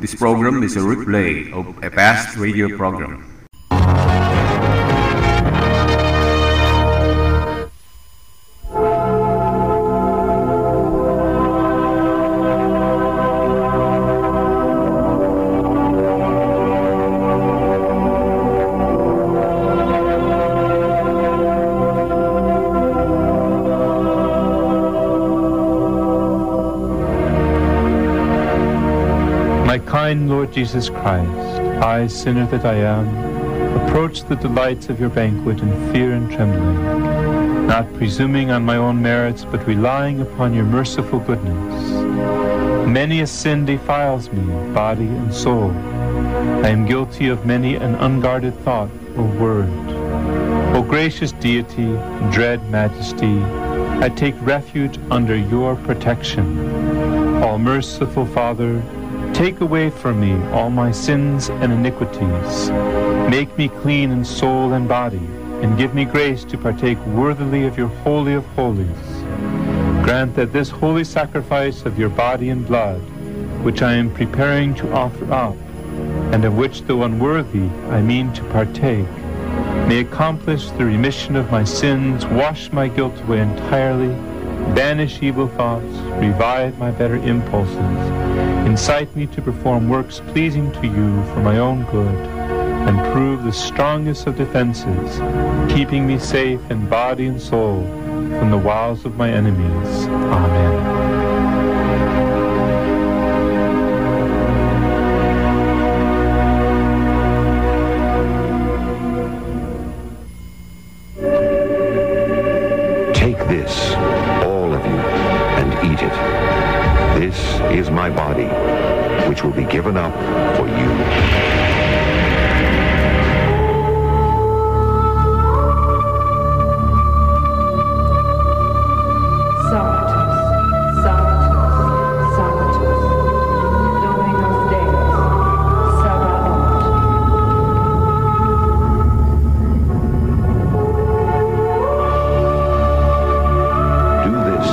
This program is a replay of a past radio program. My kind Lord Jesus Christ, I, sinner that I am, approach the delights of your banquet in fear and trembling, not presuming on my own merits, but relying upon your merciful goodness. Many a sin defiles me, body and soul. I am guilty of many an unguarded thought or word. O gracious Deity, dread Majesty, I take refuge under your protection. All merciful Father, take away from me all my sins and iniquities. Make me clean in soul and body, and give me grace to partake worthily of your Holy of Holies. Grant that this holy sacrifice of your body and blood, which I am preparing to offer up, and of which, though unworthy, I mean to partake, may accomplish the remission of my sins, wash my guilt away entirely, banish evil thoughts, revive my better impulses, incite me to perform works pleasing to you for my own good, and prove the strongest of defenses, keeping me safe in body and soul from the wiles of my enemies. Amen. Take this, all of you, and eat it. This is my body, which will be given up for you. Sanctus, Sanctus, Sanctus, Dominus Deus, Sabaoth. Do this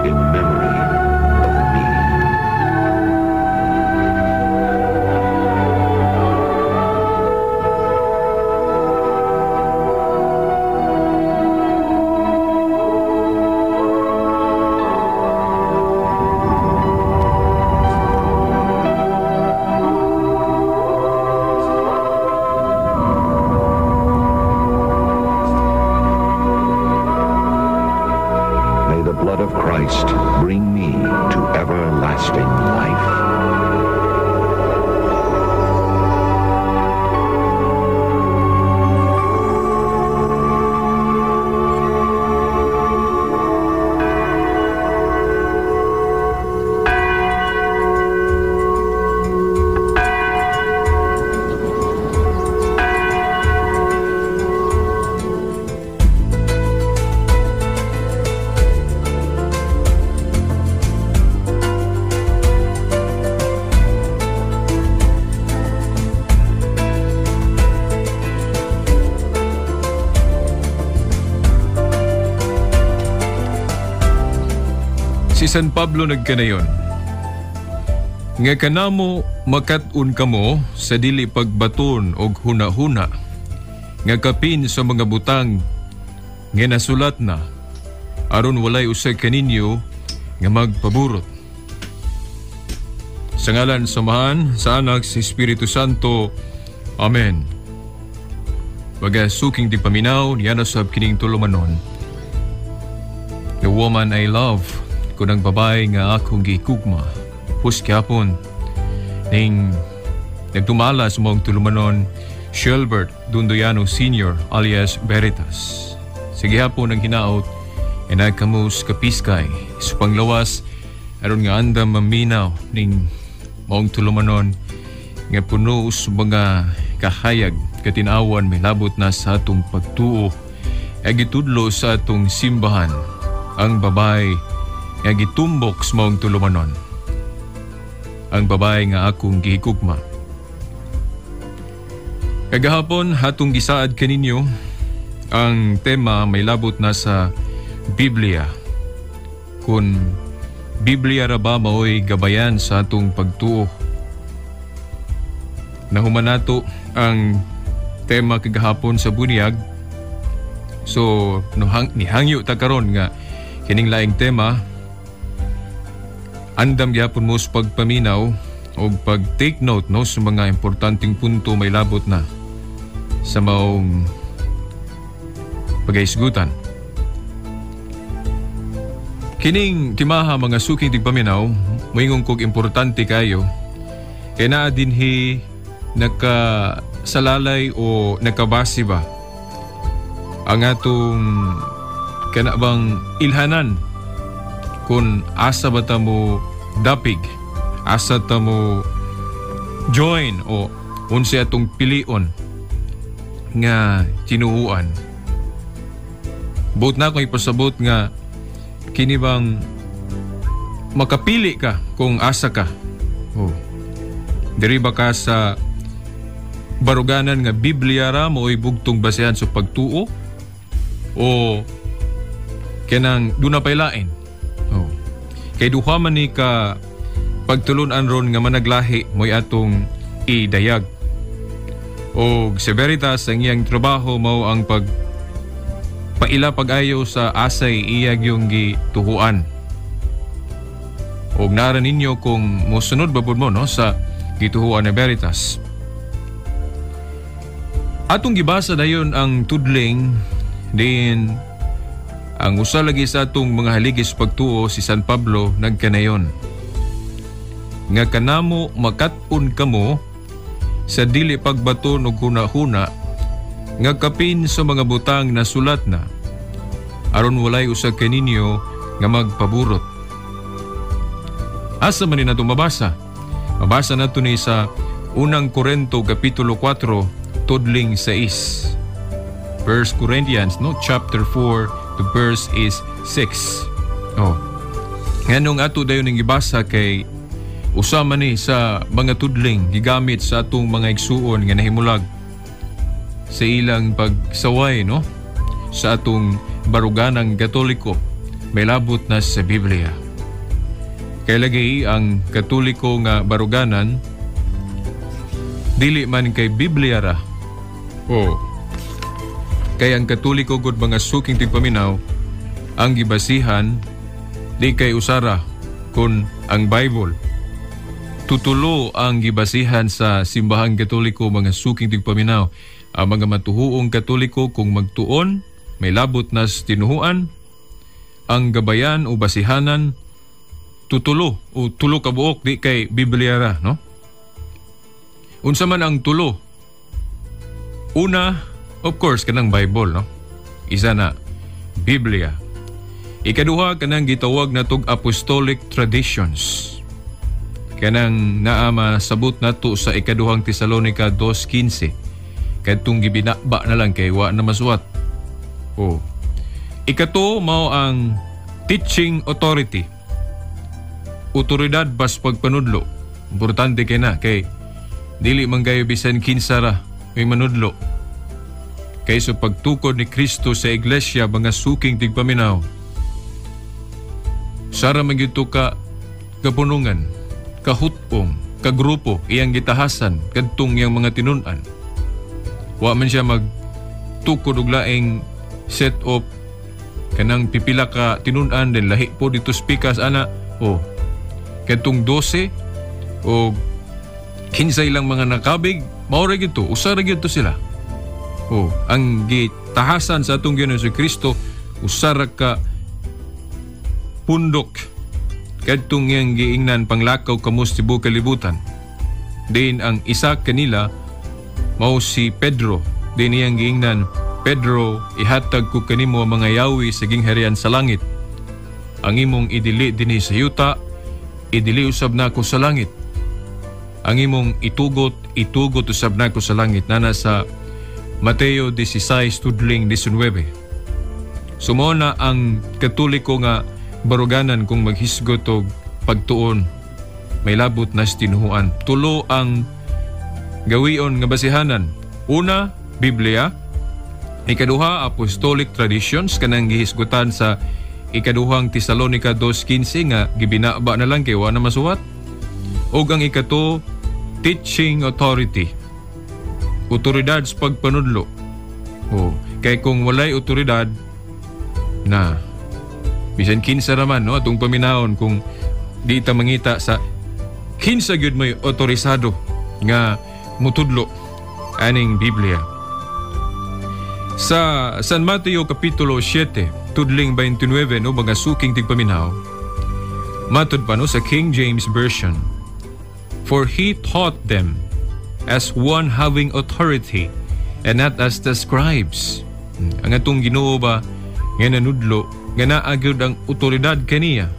in memory of me. May the blood of Christ bring me to everlasting life. Si San Pablo nagkanayon, nga kanamo makat-on kamo sa dili pagbaton og huna-huna, nga kapin sa mga butang nga nasulat na, aron walay usa kaninyo nga magpaburot. Sa ngalan sa Amahan, sa Anak, sa Espiritu Santo. Amen. Bagasuking di paminaw, niya sab kining tulumanon. The woman I love, kunang babae nga akong gikugma, puskapon, ning nagtumala sa mong tulumanon, Shelbert Dundoyano Sr. alias Veritas. Sige hapon ang hinaot, e nagkamus kapiskay, sa panglawas, aron nga andam maminaw ning maong tulumanon, nga puno sa mga kahayag, katinawan may labot na sa atong pagtuo, e gitudlo sa atong simbahan, ang babae nga gitumbok sa maong tulumanon. Ang babae nga akong gihigugma. Kagahapon, hatong gisaad kaninyo, ang tema may labot na sa Biblia. Kung Biblia ra ba maoy gabayan sa atong pagtuo? Nahuman nato ang tema kagahapon sa bunyag. So no hang, nihangyo ta karon nga kining laing tema, andam gyapon mo sa pagpaminaw o pag take note, no, sa mga importanteng punto may labot na sa maong pagahisgutan. Kining timaha, mga suking tigpaminaw, moingon kog importante kayo kay naa dinhi nakasalalay o nakabase ba ang atong kana bang ilhanan kung asa ba ta mo dapig, asa ta mo join o unsa atong pilion nga tinuhuan. Buot na akong ipasabot nga kini bang makapili ka kung asa ka. Oh. Diri ba ka sa baruganan nga Biblia ra mo'y bugtong basehan sa pagtuo o kanang duna pay lain? Oh. Kay duha man ni ka pagtulun-an ron nga managlahi mo'y atong idayag. O sa Veritas, ang iyang trabaho mao ang pag paila pag-ayo sa asay iyag yung gituhuan. Og nara ninyo kung mosunod ba pud mo, no, sa gituhuan ni Veritas. Atong gibasa dayon ang tudling din ang usa lagi sa atong mga haligi sa pagtuo, si San Pablo, nagkanayon nga kanamo makat-on kamo sa dili pagbaton og huna-huna nga kapin sa mga butang na sulat na, aron walay usa kaninyo nga magpaburot. Asa man ni nato mabasa? Mabasa nato ni sa Unang Korento kapitulo 4 tudling 6. First Corinthians, no, chapter 4, the verse is 6. Oh. Nganong ato dayon ning gibasa? Kay usa man ni sa mga tudling gigamit sa atong mga igsuon nga nahimulag sa ilang pagsaway, no, sa atong baruganang Katoliko may labot na sa Biblia. Kay lagi ang Katoliko nga baruganan dili man kay Biblia ra. O kay ang Katoliko gud, mga suking tigpaminaw, ang gibasihan di kay usara kun ang Bible. Tutulo ang gibasihan sa simbahang Katoliko, mga suking tigpaminaw. Ang mga matuhuong Katoliko kung magtuon may labot na sa tinuhuan, ang gabayan o basihanan tutulo o tulo ka buok, di kay Biblia ra, no? Unsa man ang tulo? Una, of course, kanang Bible, no? Isa na Biblia. Ikaduha, kanang gitawag natog apostolic traditions. Kanang naa masabot nato sa Ikaduhang Tesalonica 2:15. Kadtong gibinaba na lang kay wa na masuwat. Oh. Ikatulo mao ang teaching authority. Otoridad bas pagpanudlo. Importante kay na kay dili man kayo bisan kinsa ra may manudlo. Kay sa pagtukod ni Kristo sa iglesia, mga suking tigpaminaw, sara man gyud to ka kapunungan, kahutpong, kagrupo iyang gitahasan kadtong iyang mga tinun-an. Wa man siya magtukod og laing set of kanang pipila ka tinun-an, then lahi po dito speakers ana o kadtong 12 o kinsay lang mga nakabig, mao ra gyud to, usa ra gyud to sila. O ang gitahasan sa atong Ginoong Kristo, usa ra ka pundok kadtong iyang giingnan, "Panglakaw kamo sa tibuok kalibutan." Din ang isa kanila mao si Pedro. Din iyang giingnan, "Pedro, ihatag ko kanimo ang mga yawi sa gingharian sa langit. Ang imong idili dinhi sa yuta, idili usab nako sa langit. Ang imong itugot, itugot usab nako sa langit." Nana sa Mateo 16 tudling 19. So mao na ang Katoliko nga baruganan kung maghisgot og pagtuon may labot na sa tinuhuan. Tulo ang gawion nga basihanan. Una, Biblia. Ikaduha, apostolic traditions, kanang gihisgutan sa Ikaduhang Tesalonica 2:15 nga gibinaba na lang kay wa na masuwat. Ug ang ikato, teaching authority. Otoridad sa pagpanudlo. Oh, kay kung walay otoridad na bisan kinsa raman, no, atong paminawon kung di ta mangita sa kinsa gyud may otorisado nga mutudlo aning Biblia. Sa San Mateo Kapitulo 7, tudling 29, no, mga suking tigpaminaw, matud pa, no, sa King James Version, "For he taught them as one having authority and not as the scribes." Ang atong Ginoo ba nga nanudlo nga naa gyud ang otoridad kaniya,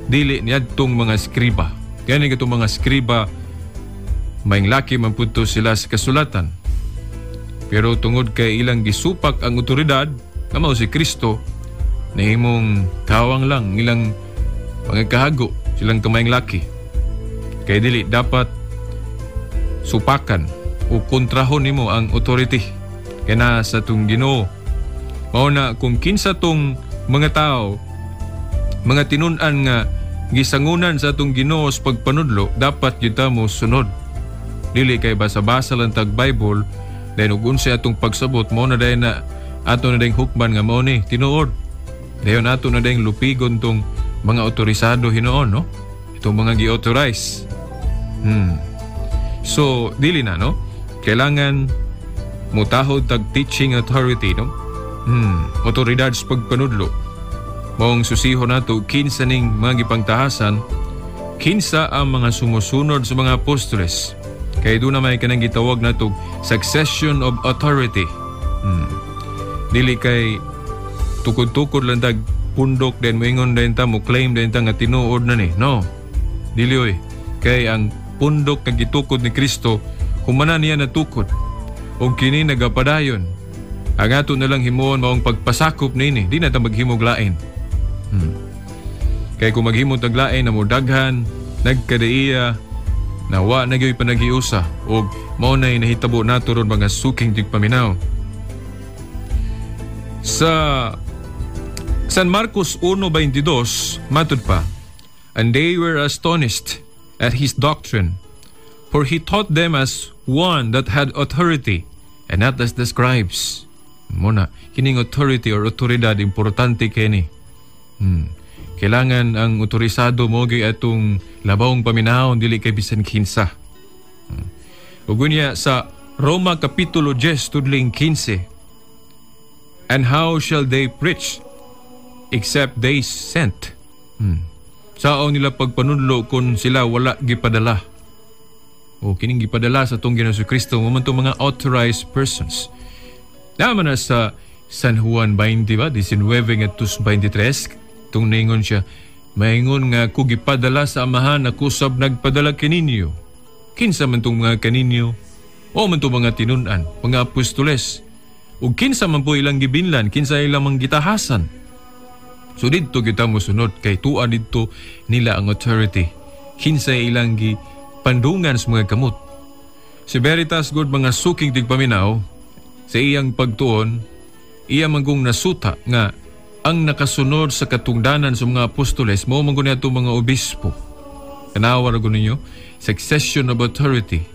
dili niadtong mga skriba. Gani katong mga skriba, maing laki man pud to sila sa kasulatan. Pero tungod kay ilang gisupak ang otoridad nga mao si Kristo, nahimong kawang lang ilang mga kahago, silang kamayng laki. Kay dili dapat supakan o kontrahon nimo ang authority kay naa sa atong Ginoo. Mao na kung kinsa tong mga tao, mga tinun-an nga gisangunan sa atong Ginoo sa pagpanudlo, dapat gyud ta mo sunod. Dili kay basa-basa lang tag Bible, dahil ug unsay atong pagsabot mo na dahil na ato na dayong hukman nga mao ni tinuod. Dayon ato na dayong lupigon tong mga otorisado hinuon, no? Itong mga gi-authorize. So, dili na, no? Kailangan mutahod tag teaching authority, no? Otoridad sa pagpanudlo. Maong susiho nato kinsa ning mga gipangtahasan, kinsa ang mga sumusunod sa mga apostoles. Kay doon na may kanang gitawag nato succession of authority. Dili kay tukod-tukod lang tag pundok then moingon din ta, mo claim din ta nga tinuod na ni. No. Dili oy. Kay ang pundok nga gitukod ni Kristo, humana niya natukod. Og kini nagapadayon. Ang ato na lang himuon maong pagpasakop nini, di na ta maghimog lain. Kay kung maghimo tag lain na modaghan, nagkadaiya, na wa na gyoy panaghiusa og mao nay nahitabo nato ron, mga suking tigpaminaw. Sa San Marcos 1:22, matud pa, "And they were astonished at his doctrine, for he taught them as one that had authority and not as the scribes." Muna, kining authority or otoridad, importante kini. Kailangan ang otorisado mo gyud atong labawong paminawon, dili kay bisan kinsa. Ug unya sa Roma Kapitulo 10 tudling 15, "And how shall they preach except they sent?" Sao nila pagpanudlo kung sila wala gipadala? O kining gipadala sa atong Ginoong Kristo mo man tong mga authorized persons. Naman na sa San Juan 20 ba, 19 ngadto 23, tung ningon siya, maingon nga ko gipadala sa Amahan, ako sab nagpadala kaninyo. Kinsa man tong mga kaninyo? O man tong mga tinun-an, mga apostoles. Ug kinsa man po ilang gibinlan, kinsa ilang mang gitahasan. So didto kita mosunod kay tuwa didto nila ang authority. Kinsa ilang gipandungan sa mga kamot. Si Veritas gud, mga suking tigpaminaw, sa iyang pagtuon, iya manggong nasuta nga ang nakasunod sa katungdanan sa mga apostoles mao man gud mga obispo. Tanawa ra gud ninyo, succession of authority.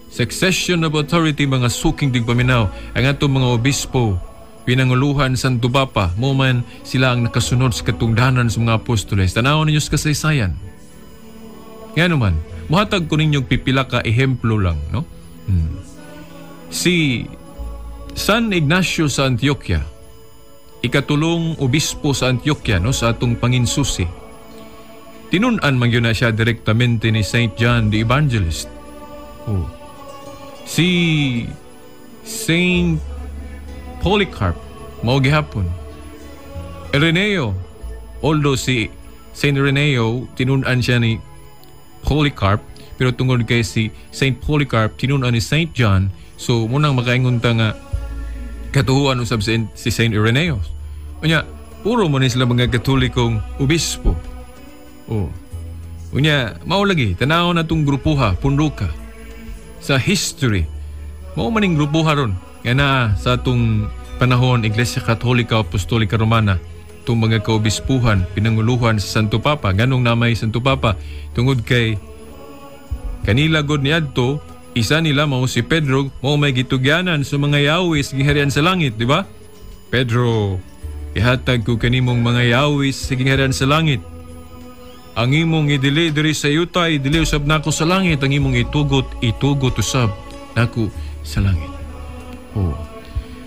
Succession of authority, mga suking tigpaminaw, ang atong mga obispo pinanguluhan Santo Papa, mo man sila ang nakasunod sa katungdanan sa mga apostoles. Tanaw ninyo sa kasaysayan. Nga naman, muhatag ko ninyong pipila ka ehemplo lang, no? Si San Ignacio sa Antioquia, ikatulong obispo sa Antioquia, no, sa atong panginsusi. Tinun-an man gyud na siya direktamente ni Saint John the Evangelist. Oh. Si Saint Polycarp, mao gihapon. Ireneo, although si Saint Ireneo tinun-an siya ni Polycarp, pero tungod kay si Saint Polycarp tinun-an ni Saint John, so munang makaingon ta nga katuhuan usab si Saint Ireneo. Unya, puro mo ni sila mga Katolikong obispo. Oh. Unya, mao lagi, tanaw na tong grupuha, punduka. Sa history, mao maning grupuha ron. Nga na sa atong panahon, Iglesia Katolika Apostolika Romana, itong mga kaobispuhan, pinanguluhan sa Santo Papa. Ganong namay Santo Papa, tungod kay kanila god niadto, Isa nila mao si Pedro, mao may gitugyanan sa mga yawi sa gingharian sa langit, di ba? Pedro, ihatag ko kanimong mga yawi sa gingharian sa langit. Ang imong idili diri sa yuta, idili usab nako sa langit. Ang imong itugot, itugot usab nako sa langit. Oh.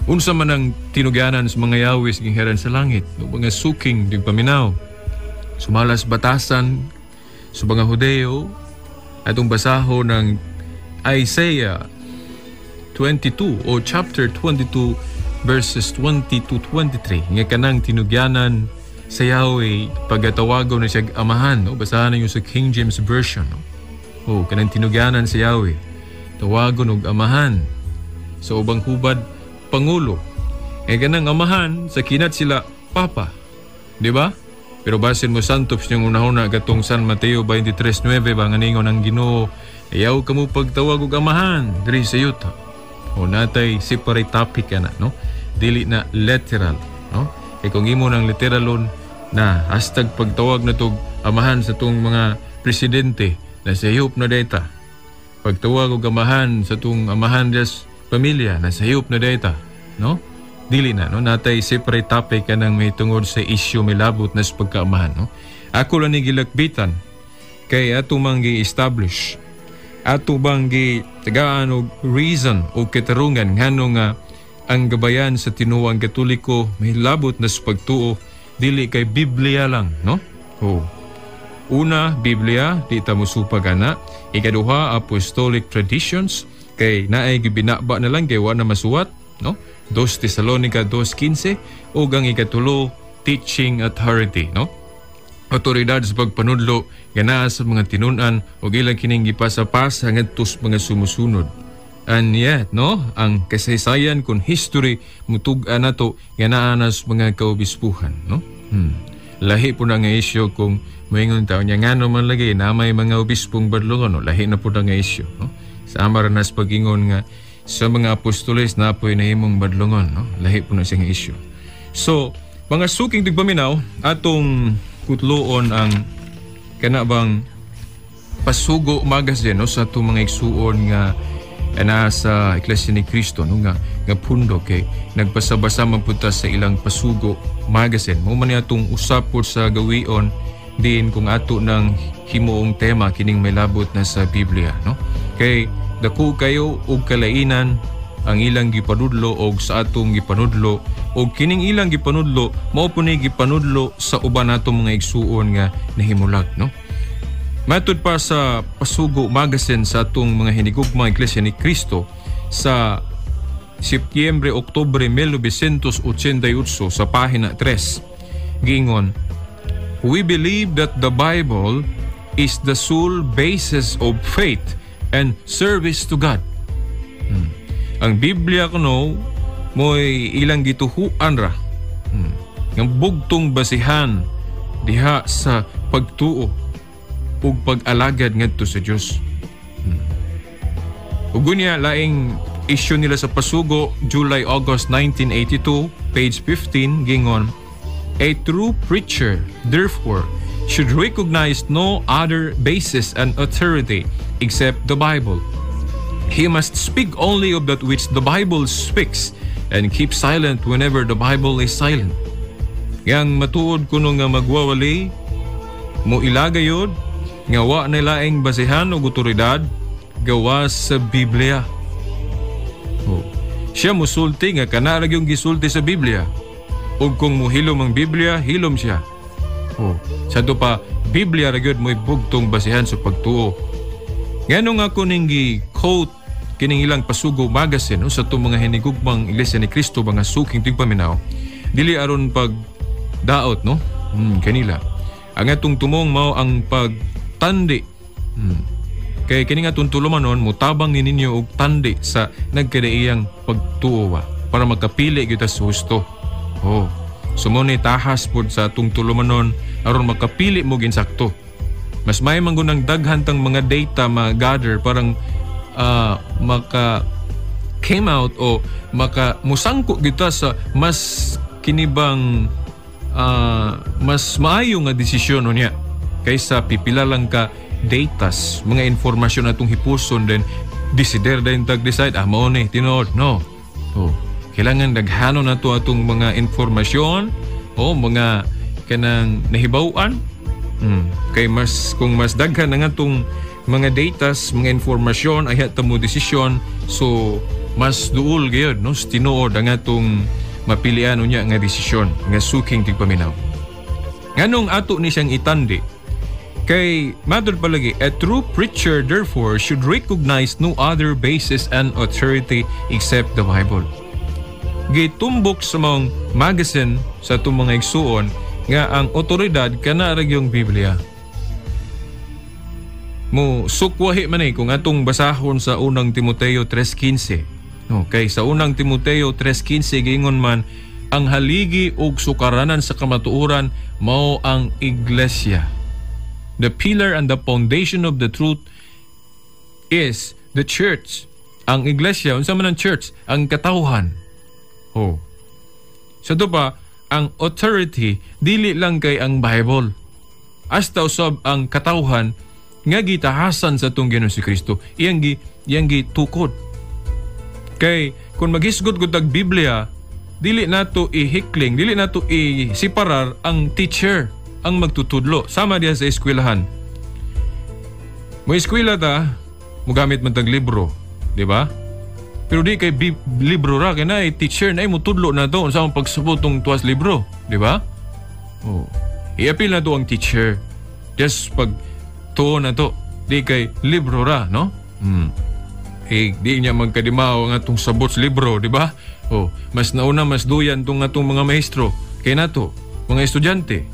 Unsa man ang tinugyanan sa mga yawi sa gingharian sa langit, no, mga suking tigpaminaw. Sumalas batasan sa mga Hudeo, atong basaho ng Isaiah 22 o chapter 22 verses 20 to 23 nga kanang tinugyanan sa Yahweh pagatawagon na siya amahan, no? Basahan ninyo sa King James Version, no? Oh, kanang tinugyanan sa Yahweh tawagon og amahan, sa ubang hubad pangulo. Eh kanang amahan sa kinat sila papa, di ba? Pero basin mo santop niyang unahuna katong San Mateo 23:9 ba nga ningon ang Ginoo, ayaw kamo pagtawag og amahan diri sa yuta. O natay separate topic ana, no? Dili na literal, no? Kay kung imo nang literalon na hashtag pagtawag na tog amahan sa tong mga presidente na sayop na data. Pagtawag og amahan sa tong amahan des pamilya na sayop na data, no? Dili na, no? Natay separate topic kanang may tungod sa issue may labot na sa pagkaamahan, no? Ako lang ni gilakbitan kay ato mang gi-establish, ato bang gi tagaan og reason o katarungan ngano nga ang gabayan sa tinuang Katoliko may labot na sa pagtuo dili kay Biblia lang, no? Oh. Una, Biblia, di ta mosupag ana. Ikaduha, apostolic traditions kay naay gibinaba na lang kay wa na masuwat, no? 2 Tesalonica 2:15. Ug ang ikatulo, teaching authority, no? Otoridad sa pagpanudlo nga naa sa mga tinun-an ug ilang kining gipasapasa ngadto sa mga sumusunod. And yet, no, ang kasaysayan kung history mutug-an nato nga naa na sa mga kaobispuhan, no? Lahi po na nga isyu kung moingon tao niya ngano man lagi na may mga obispong badlongon, no? Lahi na po na nga isyu, no? Sa amara nas pag-ingon nga sa mga apostoles na po'y nahimong badlongon, no? Lahi po na siya nga isyu. So, mga suking tigpaminaw, atong kutloon ang kana bang Pasugo Magazine, no, sa atong mga igsuon nga na sa Iglesia ni Cristo, no, nga nga pundo kay nagpasabasa man pud ta sa ilang Pasugo Magazine. Mao man ni atong usapot sa gawion diin kung ato nang himuong tema kining may labot na sa Biblia, no? Kay dako kayo og kalainan ang ilang gipanudlo og sa atong gipanudlo, og kining ilang gipanudlo mao po ni gipanudlo sa uban natong mga igsuon nga nahimulag, no? Matud pa sa Pasugo Magazine sa atong mga hinigugma Iglesia ni Cristo sa Setyembre, Oktubre 1988 sa pahina 3, giingon, "We believe that the Bible is the sole basis of faith and service to God." Ang Biblia kuno mo'y ilang gituhuan ra. Ang bugtong basihan diha sa pagtuo ug pag-alagad ngadto sa Dios. Ug unya laing issue nila sa Pasugo, July, August 1982, page 15, gingon, "A true preacher, therefore, should recognize no other basis and authority except the Bible. He must speak only of that which the Bible speaks and keep silent whenever the Bible is silent." Yang matuod kuno nga magwawali, mo ilagayod, nga wa na laing basihan og otoridad gawas sa Biblia. Oh. Siya musulti nga kana ra gyud gisulti sa Biblia. Ug kung muhilom ang Biblia, hilom siya. Oh. Sa ato pa, Biblia ra gyud mo'y bugtong basihan sa pagtuo. Ngano nga ko ning gi-quote kining ilang Pasugo Magazine, no, sa itong mga hinigugmang Iglesia ni Cristo, mga suking tigpaminaw, dili aron pag daot, no? Kanila. Ang atong tumong mao ang pagtandi. Kay kini nga atong tulumanon mutabang ni ninyo og tandi sa nagkadaiyang pagtuo ba para makapili gyud ta sa husto. Oh. So mo ni tahas pod sa atong tulumanon aron makapili mo ginsakto. Mas may man gunang daghan tang mga data ma-gather parang maka came out o maka musangko kita sa mas kinibang mas maayo nga desisyon unya kaysa pipila lang ka datas, mga informasyon atong hipuson, then Desider dayon tag decide, ah, mao ni tinuod, no. Oh, kailangan daghanon nato atong mga informasyon o mga kanang nahibaw-an. Kay mas kung mas daghan ang atong mga datas, mga informasyon, ayha ta mo desisyon, so mas duol gyud, no, sa tinuod ang atong mapilian unya nga desisyon nga suking tigpaminaw. Nganong ato ni siyang itandi? Kay matod palagi, a true preacher therefore should recognize no other basis and authority except the Bible. Gitumbok sa mga magazine sa atong mga igsuon nga ang otoridad kana ra gyung Biblia. Mo sukwahi man eh kung atong basahon sa Unang Timoteo 3:15. No, kay sa Unang Timoteo 3:15 giingon man ang haligi ug sukaranan sa kamatuoran mao ang iglesia. The pillar and the foundation of the truth is the church. Ang iglesia, unsa man ang church? Ang katawhan. Oh. Sa so, pa, ang authority dili lang kay ang Bible. Hasta usab ang katawhan nga gitahasan sa atong Ginoong si Kristo, iyang gitukod. Kay kung maghisgot gud tag Biblia, dili nato ihikling, dili nato isiparar ang teacher, ang magtutudlo sama diha sa eskwelahan. Mo eskwela ta, mogamit man tag libro, di ba? Pero di kay libro ra kay na teacher na motudlo na to unsa ang pagsabot tong tuwas libro, di ba? Oh. Iapil na to ang teacher. Just pag tuo na to, di kay libro ra, no? Eh, di niya magkadimaw ang atong sabot sa libro, di ba? Oh, mas nauna mas duyan tong atong mga maestro kay nato, mga estudyante.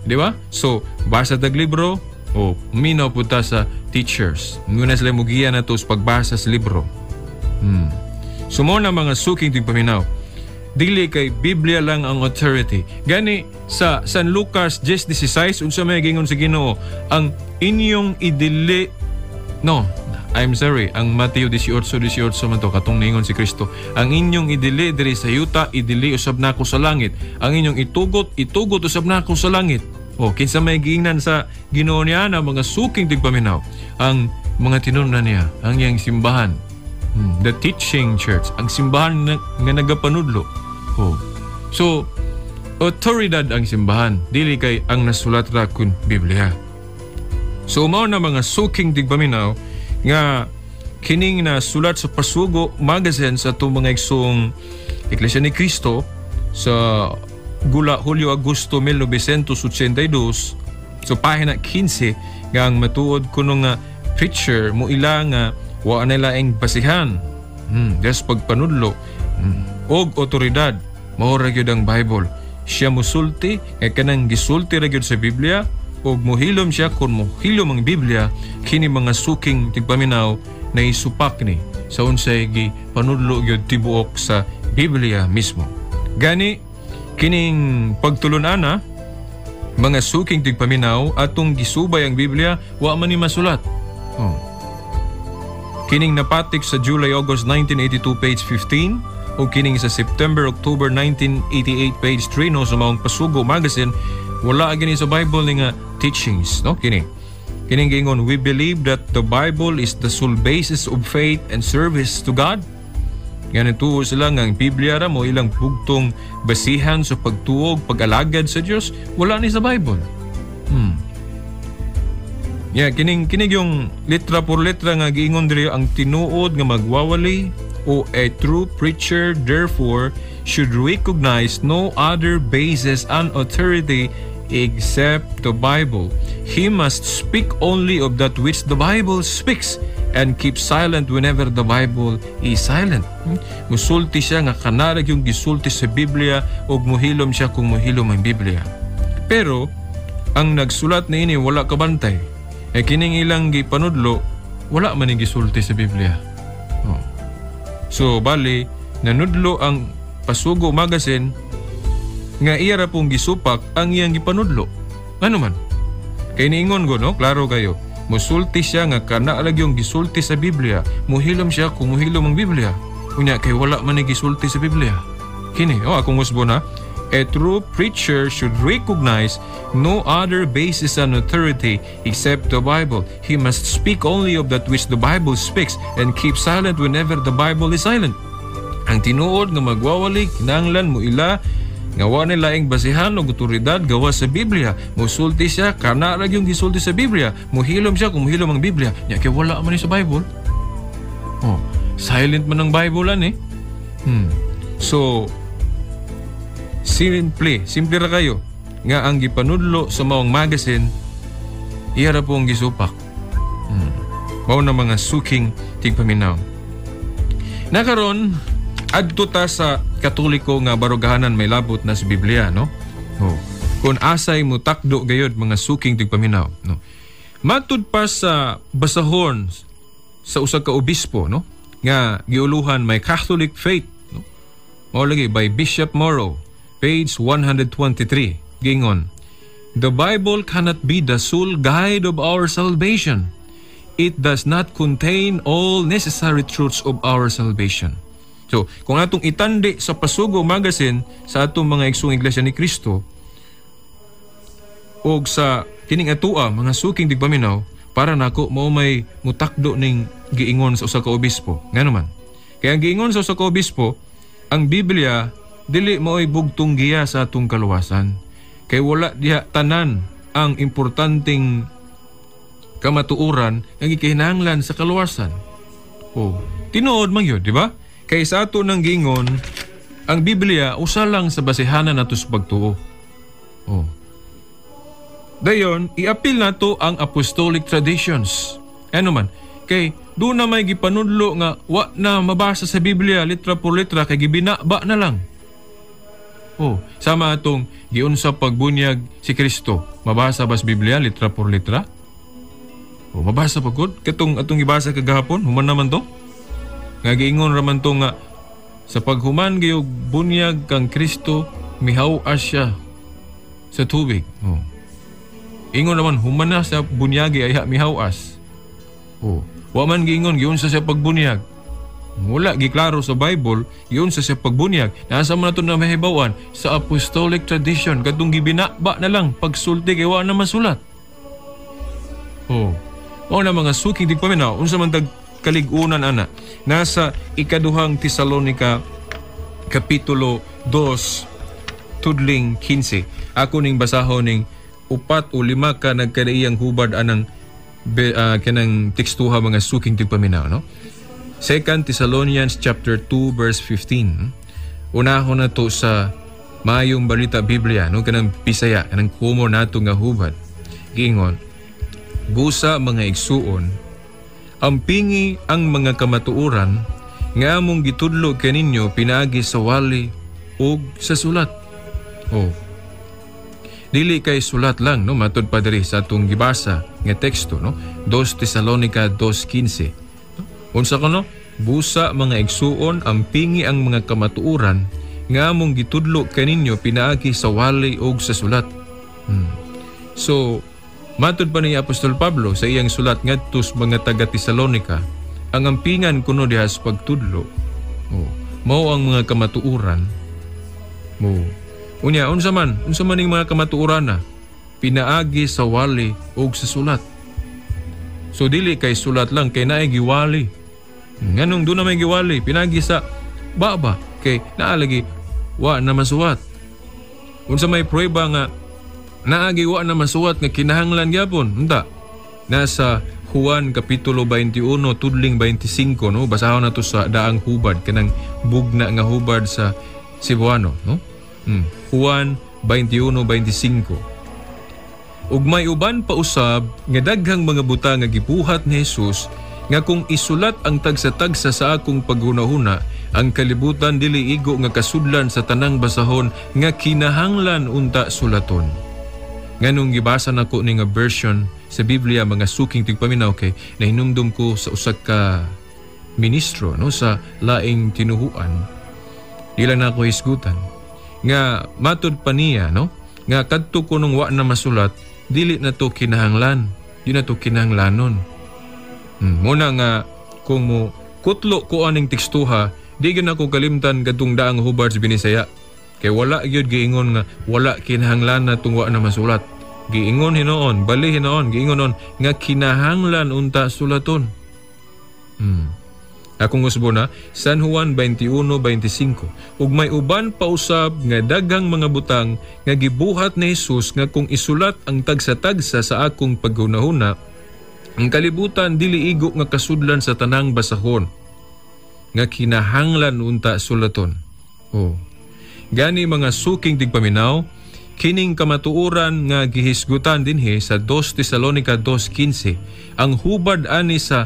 Di ba? So, basa tag libro, o minaw pud ta sa teachers. Muna sila mugiya na to sa pagbasa sa libro. So mo na mga suking tigpaminaw. Dili kay Biblia lang ang authority. Gani sa San Lucas 10:16 unsa may gingon sa Ginoo, ang inyong idili, no, I'm sorry, ang Mateo 18:18 man to katong niingon si Kristo, ang inyong idili diri sa yuta, idili usab nako sa langit. Ang inyong itugot, itugot usab nako sa langit. O kinsa may giingnan sa Ginoo niya na mga suking tigpaminaw, ang mga tinun-an niya, ang iyang simbahan. The teaching church, ang simbahan na, nga nagapanudlo. Oh. So, otoridad ang simbahan, dili kay ang nasulat ra kun Biblia. So, mao na mga suking tigpaminaw nga kining na sulat sa Pasugo magazine sa atong mga igsoong Iglesia ni Cristo sa Gula Hulyo Agosto 1982, so pahina 15, nga ang matuod kuno nga preacher mo ila nga wa na laing basihan. Des pagpanudlo og otoridad mao ra gyud ang Bible. Siya musulti nga kanang gisulti ra gyud sa Biblia og muhilom siya kun muhilom ang Biblia. Kini mga suking tigpaminaw na isupak ni sa unsay gipanudlo gyud tibuok sa Biblia mismo. Gani kining pagtulun-ana mga suking tigpaminaw atong gisubay ang Biblia, wa man ni masulat. Oh. Kining napatik sa July-August 1982 page 15 o kining sa September-October 1988 page 3, no, sa maong Pasugo magazine, wala gini sa Bible ni nga teachings, no? Kini. Kining giingon, we believe that the Bible is the sole basis of faith and service to God. Ganito sila nga ang Biblia ra mo ilang bugtong basihan sa pagtuog, pag-alagad sa Dios, wala ni sa Bible. Yeah, kining yung litra por letra nga giingon diri, ang tinuod nga magwawali o a true preacher therefore should recognize no other basis and authority except the Bible. He must speak only of that which the Bible speaks and keep silent whenever the Bible is silent. Musulti siya nga kanarag yung gisulti sa Biblia ug muhilom siya kung muhilom ang Biblia. Pero ang nagsulat niini wala kabantay. E kining ilang gipanudlo, wala man ni gisulti sa Biblia. Oh. So bali nanudlo ang Pasugo magazine nga iya ra pong gisupak ang iyang gipanudlo. Ano man? Kay niingon ko, no? Klaro kayo. Musulti siya nga kana lagi yung gisulti sa Biblia. Muhilom siya kung muhilom ang Biblia. Unya kay wala man ni gisulti sa Biblia. Kini, oh, akong usbo na. A true preacher should recognize no other basis and authority except the Bible. He must speak only of that which the Bible speaks and keep silent whenever the Bible is silent. Ang tinuod nga magwawali kinahanglan mo ila nga wa ni laing basihan og otoridad gawas sa Biblia. Musulti siya kana ra gyud gisulti sa Biblia. Muhilom siya kung muhilom ang Biblia. Nya kay wala man ni sa Bible. Oh, silent man ang Bible ani. So simple, simple ra kayo nga ang gipanudlo sa maong magazine iya ra po ang gisupak. Mao na mga suking tigpaminaw. Nakaron adto ta sa Katoliko nga barugahanan may labot na sa Biblia, no? Oh. Kung asay mo takdo gayod mga suking tigpaminaw, no? Matud pa sa basahon sa usa ka obispo, no? Nga giuluhan may Catholic Faith, no? Mao lagi by Bishop Morrow, page 123, gingon, "The Bible cannot be the sole guide of our salvation. It does not contain all necessary truths of our salvation." So, kung atong itandi sa Pasugo Magazine sa atong mga igsoong Iglesia ni Cristo og sa kining atua mga suking tigpaminaw, para nako mao may mutakdo ning giingon sa usa ka obispo. Ngano man? Kaya ang giingon sa usa ka obispo, ang Biblia dili mao'y bugtong giya sa atong kaluwasan. Kay wala diha tanan ang importanteng kamatuoran nga gikinahanglan sa kaluwasan. Oh, tinuod man gyud, di ba? Kay sa ato nang giingon, ang Biblia usa lang sa basihanan nato sa pagtuo. Oh. Dayon, iapil nato ang apostolic traditions. Ano man? Kay doon na may gipanudlo nga wa na mabasa sa Biblia litra por litra kay gibinaba na lang. Oh, sama atong giunsa pagbunyag si Kristo. Mabasa ba sa Biblia litra por litra? Oh, mabasa pa gud katong atong gibasa kagahapon, human naman to. Nga giingon raman to nga sa paghuman gayog bunyag kang Kristo mihaw-as siya sa tubig. Oh. Ingon naman human na sa bunyagi ay mihaw-as. Oh, wa man giingon giunsa siya pagbunyag. Wala giklaro sa Bible giunsa siya pagbunyag. Nasa man nato na mahibaw-an sa apostolic tradition kadtong gibinaba na lang pagsulti kay wa na masulat. Oh. Mao na mga suking tigpaminaw unsa man tag kalig-unan ana. Nasa ikaduhang Tesalonika kapitulo 2 tudling 15. Ako ning basahon ning 4 o 5 ka nagkadaiyang hubad anang kanang tekstuha mga suking tigpaminaw, no? 2 Thessalonians chapter 2 verse 15. Unahon na to sa Maayong Balita Biblia, no, kanang Bisaya, kanang kumo nato nga hubad. Giingon, busa mga igsuon, ampingi ang mga kamatuoran nga among gitudlo kaninyo pinaagi sa wali ug sa sulat. Oh. Dili kay sulat lang, no, matud pa diri sa atong gibasa nga teksto, no? 2 Tesalonica 2:15. No? Unsa kuno? Busa mga igsuon, ampingi ang mga kamatuoran nga among gitudlo kaninyo pinaagi sa wali ug sa sulat. So matud pa ni Apostol Pablo sa iyang sulat ngadto sa mga taga Tesalonica, ang ampingan kuno diha sa pagtudlo, oh, mao ang mga kamatuoran. Mo. Unya, unsa man ning mga kamatuoran na pinaagi sa wali ug sa sulat. So dili kay sulat lang kay naay giwali. Nganong doon na may giwali, pinaagi sa baba kay naalagi wa na masuwat. Unsa may pruweba nga naagi wa na masuwat nga kinahanglan gyapon? Unta. Nasa Juan kapitulo 21 tudling 25, no, basahon nato sa daang hubad kanang bugna nga hubad sa Cebuano, no? Juan 21:25. Ug may uban pa usab nga daghang mga butang nga gibuhat ni Jesus nga kung isulat ang tagsa-tagsa sa akong paghunahuna, ang kalibutan dili igo nga kasudlan sa tanang basahon nga kinahanglan unta sulaton. Nganong gibasa nako ni nga version sa Biblia mga suking tigpaminaw kay nahinumdum ko sa usa ka ministro, no, sa laing tinuhuan. Di lang nako hisgutan nga matud pa niya, no, nga kadto kunong wa na masulat dili na to kinahanglan, di na to kinahanglanon. Muna nga kung mo kutlo ko aning tekstuha, di gyud nako kalimtan kadtong daang hubad sa Binisaya. Kay wala gyud giingon nga wala kinahanglan na tungwa na masulat. Giingon hinuon, bali hinuon, giingon nun nga kinahanglan unta sulaton. Akong usbo na, San Juan 21:25. Ug may uban pa usab nga daghang mga butang nga gibuhat ni Jesus nga kung isulat ang tagsa-tagsa sa akong paghunahuna, ang kalibutan dili igo nga kasudlan sa tanang basahon nga kinahanglan unta sulaton. Oh. Gani mga suking tigpaminaw, kining kamatuoran nga gihisgutan dinhi sa 2 Tesalonica 2:15, ang hubad ani sa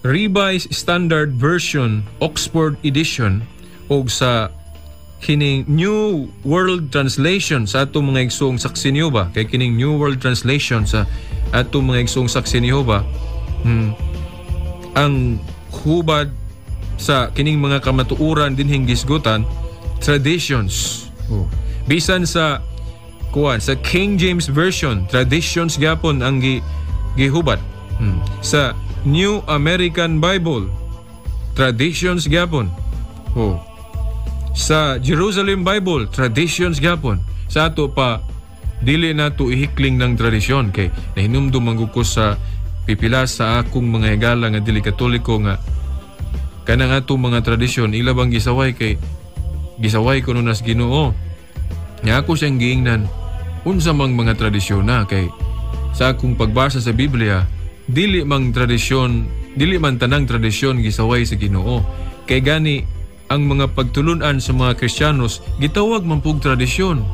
Revised Standard Version Oxford Edition og sa kining New World Translation sa atong mga igsoong saksi ni Jehova, kay kining New World Translation sa atong mga igsoong saksi ni Jehova, ang hubad sa kining mga kamatuoran dinhing gisgutan, traditions. Oh. Bisan sa kuan sa King James Version, traditions gyapon ang gihubad. Sa New American Bible, traditions gyapon. Oh. Sa Jerusalem Bible, traditions gyapon. Sa ato pa dili nato ihikling ng tradisyon kay nahinumdum man ko sa pipila sa akong mga higala nga dili Katoliko nga kanang atong mga tradisyon ila bang gisaway kay gisaway kuno nas Ginoo. Nya ako siyang giingnan unsa mang mga tradisyon na kay sa akong pagbasa sa Biblia dili mang tradisyon, dili man tanang tradisyon gisaway sa Ginoo. Kay gani ang mga pagtulunan sa mga Kristiyanos gitawag man pug tradisyon.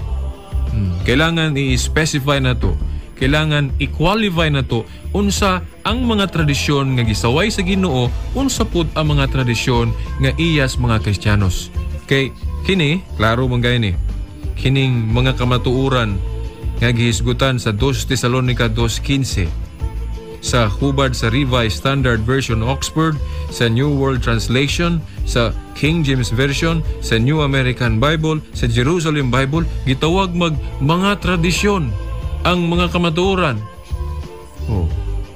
Kailangan i-specify na to. Kailangan i-qualify na to unsa ang mga tradisyon nga gisaway sa Ginoo, unsa pud ang mga tradisyon nga iyas mga Kristiyanos. Kay kini, klaro man gay ni. Kining mga kamatuoran nga gihisgutan sa 2 Tesalonica 2:15 sa hubad sa Revised Standard Version Oxford, sa New World Translation, sa King James Version, sa New American Bible, sa Jerusalem Bible, gitawag mag mga tradisyon ang mga kamatuoran. Oh.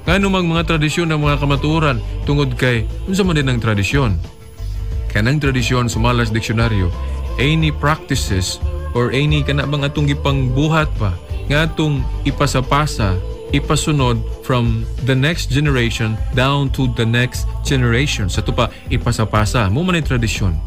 Ngano mag mga tradisyon ang mga kamatuoran tungod kay unsa man din ang tradisyon? Kanang tradisyon sumala sa diksyonaryo, any practices or any kana bang atong gipangbuhat pa nga atong ipasapasa, ipasunod from the next generation down to the next generation. Sa ito pa, ipasapasa. Mo man ay tradisyon.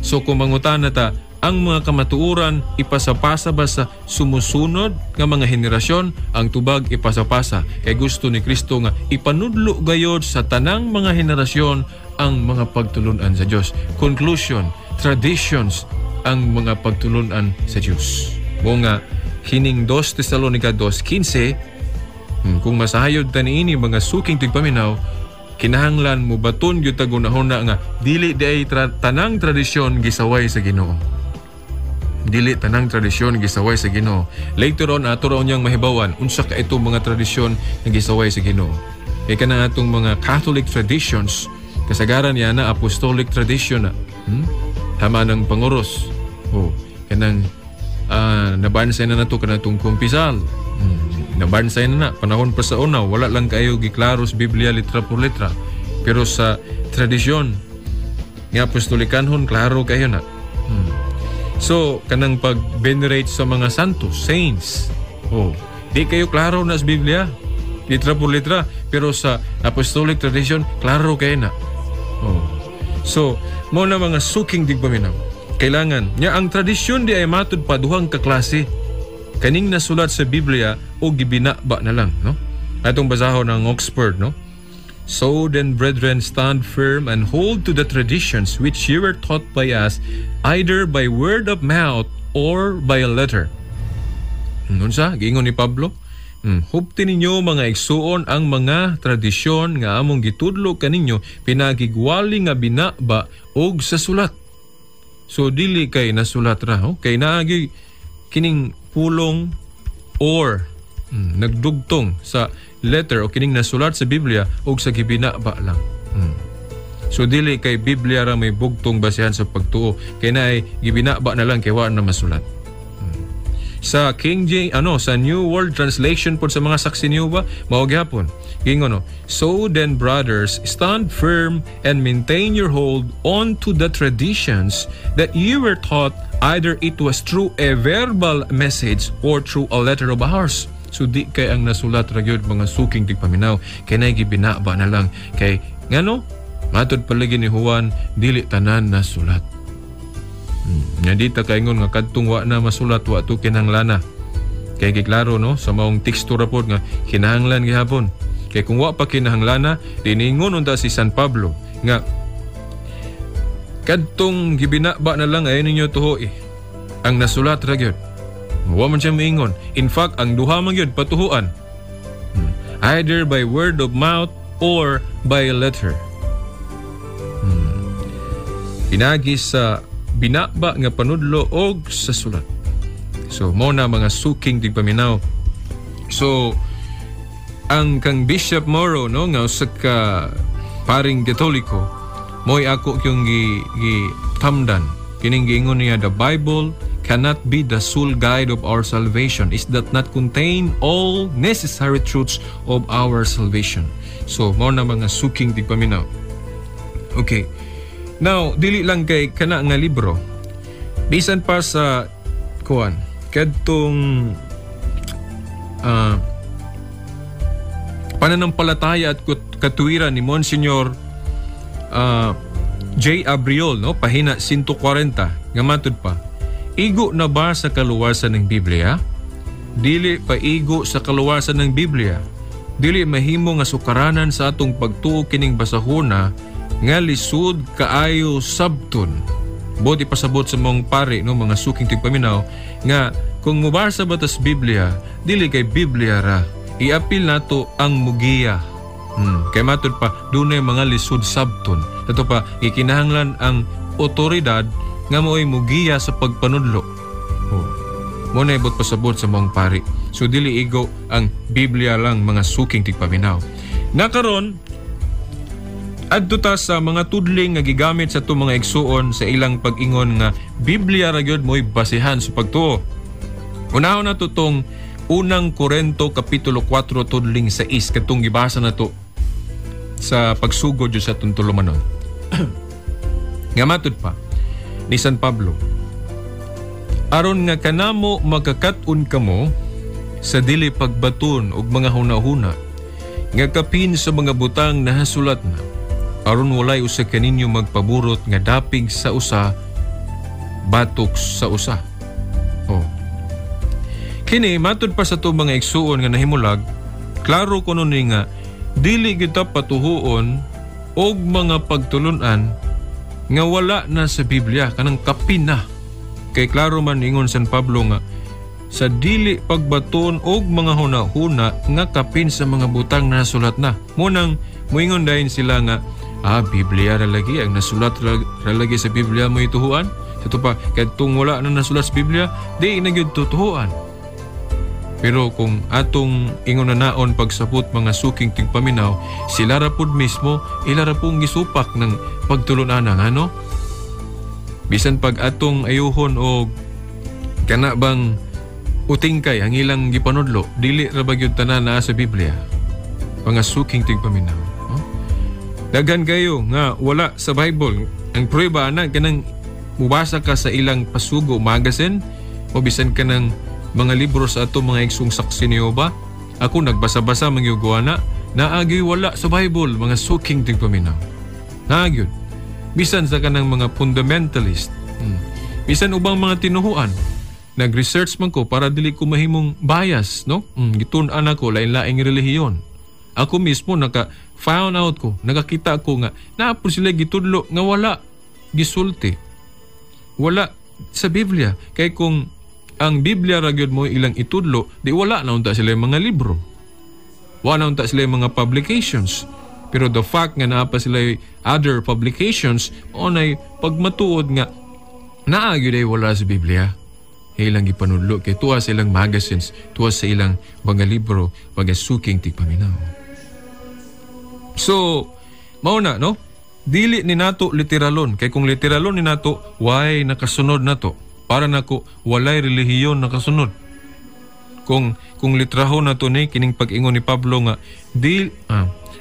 So kung mangutana ta, ang mga kamatuoran ipasapasa ba sa sumusunod nga mga henerasyon? Ang tubag, ipasapasa. Kay gusto ni Kristo nga ipanudlo gayod sa tanang mga henerasyon ang mga pagtulunan sa Dios. Conclusion, traditions ang mga pagtulunan sa Dios. Mo nga kining 2 Tesalonica 2:15, kung masahayod ta niini mga suking tigpaminaw, kinahanglan mo baton gyud ta gunahona nga dili diay tanang tradisyon gisaway sa Ginoo. Dili tanang tradisyon gisaway sa Ginoo. Later on ato raw niyang mahibawan unsa ka itong mga tradisyon nga gisaway sa Ginoo. Kay kanang atong mga Catholic traditions, kasagaran niya na apostolic tradition na. Tama ng panguros. Oh, kanang nabansay na nato kanatong kumpisal. Nabansay na na panahon pa sa una, wala lang kayo giklaro sa Biblia litra por letra. Pero sa tradisyon nga apostolikanhon, klaro kayo na. So kanang pag-venerate sa mga santos, saints. Oh, di kayo klaro na sa Biblia litra por letra, pero sa apostolic tradition klaro kayo na. Oh. So mo na mga suking digpaminaw. Kailangan nya ang tradisyon di ay matud pa duhang kaklase. Kaning nasulat sa Biblia o gibinaba na lang, no? Atong basahon ang Oxford, no? So then, brethren, stand firm and hold to the traditions which you were taught by us, either by word of mouth or by a letter. Unsa? Giingon ni Pablo? Hupti ninyo mga igsuon ang mga tradisyon nga among gitudlo kaninyo pinagigwali nga binaba og sa sulat. So dili kay nasulat ra, oh? Kay naagi kining pulong or nagdugtong sa letter o kining nasulat sa Biblia og sa gibinaba lang. So dili kay Biblia ra may bugtong basehan sa pagtuo, kay naay gibinaba na lang kay wa na masulat. Sa King James, ano, sa New World Translation pod sa mga Saksi ni Jehova, mao gyapon. Giingon, no, "So then, brothers, stand firm and maintain your hold on to the traditions that you were taught, either it was through a verbal message or through a letter of ours." So di kay ang nasulat ra gyud, mga suking tigpaminaw, kay nay gibinaba na lang, kay ngano matod palagi ni Juan, dili tanan nasulat. Nga di ta kaingon nga kadtong wa na masulat, wa to kinahanglan. Kay giklaro, no, sa maong teksto ra pod nga kinahanglan gihapon. Kay kung wa pa kinahanglana, diningon unta si San Pablo nga kadtong gibinaba na lang ay ninyo tuhoy. Ang nasulat ra gyud. Wa man siya miingon. In fact, ang duha man gyud patuhuan. Either by word of mouth or by letter. Pinagi sa binaba nga panudlo og sa sulat. So mo na, mga suking tigpaminaw. So ang kang Bishop Morrow, no, nga usa ka paring Katoliko, mo'y ako yung gi tamdan kining giingon niya, "The Bible cannot be the sole guide of our salvation. It does not contain all necessary truths of our salvation." So mao na, mga suking tigpaminaw. Okay, now dili lang kay kana nga libro, bisan pa sa kuan, kadtong pananampalataya at katuwiran ni Monsignor J. Abriol, no, pahina 140, nga matud pa, "Igo na ba sa kaluwasan ng Biblia? Dili pa igo sa kaluwasan ng Biblia. Dili mahimo nga sukaranan sa atong pagtuo kining basahona nga lisod kaayo sabton." Buot ipasabot sa mong pare, no, mga suking tigpaminaw, nga kung mubasa ba tas Biblia, dili kay Biblia ra. Iapil nato ang mugiya. Kay matud pa, dunay mga lisod sabton. Ito pa, gikinahanglan ang otoridad nga mo'y mugiya sa pagpanudlo. Oh. Mo na ibot pasabot sa mong pari. So dili igo ang Biblia lang, mga suking tigpaminaw. Nakaron, adto ta sa mga tudling nga gigamit sa atong mga igsuon sa ilang pag-ingon nga Biblia ra gyud mo'y basihan sa pagtuo. Unahon nato tong Unang Korento kapitulo 4 tudling 6, katong gibasa nato sa pagsugod jud sa atong tulumanon. Nga matud pa ni San Pablo, "Aron nga kanamo makakat-on kamo sa dili pagbaton og mga hunahuna nga kapin sa mga butang nahasulat na, aron walay usa kaninyo magpaburot nga dapig sa usa batok sa usa." Oh. Kini matud pa sa atong mga igsuon nga nahimulag, klaro kuno ni nga dili kita patuhuon og mga pagtulunan nga wala na sa Biblia, kanang kapin na. Kay klaro man ingon San Pablo nga sa dili pagbaton og mga huna-huna nga kapin sa mga butang na nasulat na. Munang muingon dayon sila nga Biblia ra lagi, ang nasulat ra lagi sa Biblia mo ituhuan. Sa pa kadtong wala na nasulat sa Biblia, di na gyud tutuhuan. Pero kung atong ingon na naon pagsapot, mga suking tigpaminaw, sila ra pud mismo, ila ra pong gisupak ng pagtulunan, ano? Bisan pag atong ayuhon og kana bang utingkay ang ilang gipanudlo, dili ra ba gyud tanan naa sa Biblia? Mga suking tigpaminaw. No? Daghan kayo nga wala sa Bible. Ang prueba ana, kanang mubasa ka sa ilang Pasugo magazine o bisan ka ng mga libro sa ato mga igsong Saksi ni Jehova. Ako nagbasa-basa mangyuguana, naagi wala sa Bible, mga suking tigpaminaw. Naagi. Bisan sa kanang mga fundamentalist. Bisan ubang mga tinuhuan. Nag-research man ko para dili ko mahimong bias, no? Gitun-an ako lain-laing relihiyon. Ako mismo naka found out ko, nakakita ko nga naa po sila gitudlo nga wala gisulti. Wala sa Biblia. Kay kung ang Biblia ra gyud mo ilang itudlo, di wala na unta sila yung mga libro. Wala na unta sila yung mga publications. Pero the fact nga naa pa sila yung other publications, mao nay pagmatuod nga naa gyud ay wala sa Biblia. Ilang gipanudlo kay tuwa sa ilang magazines, tuwa sa ilang mga libro, mga suking tigpaminaw. So, mao na, no? Dili ni nato literalon. Kay kung literalon ni nato, why nakasunod nato? Para nako, walay relihiyon nakasunod. Kung litrahon na to ni kining pag-ingon ni Pablo nga di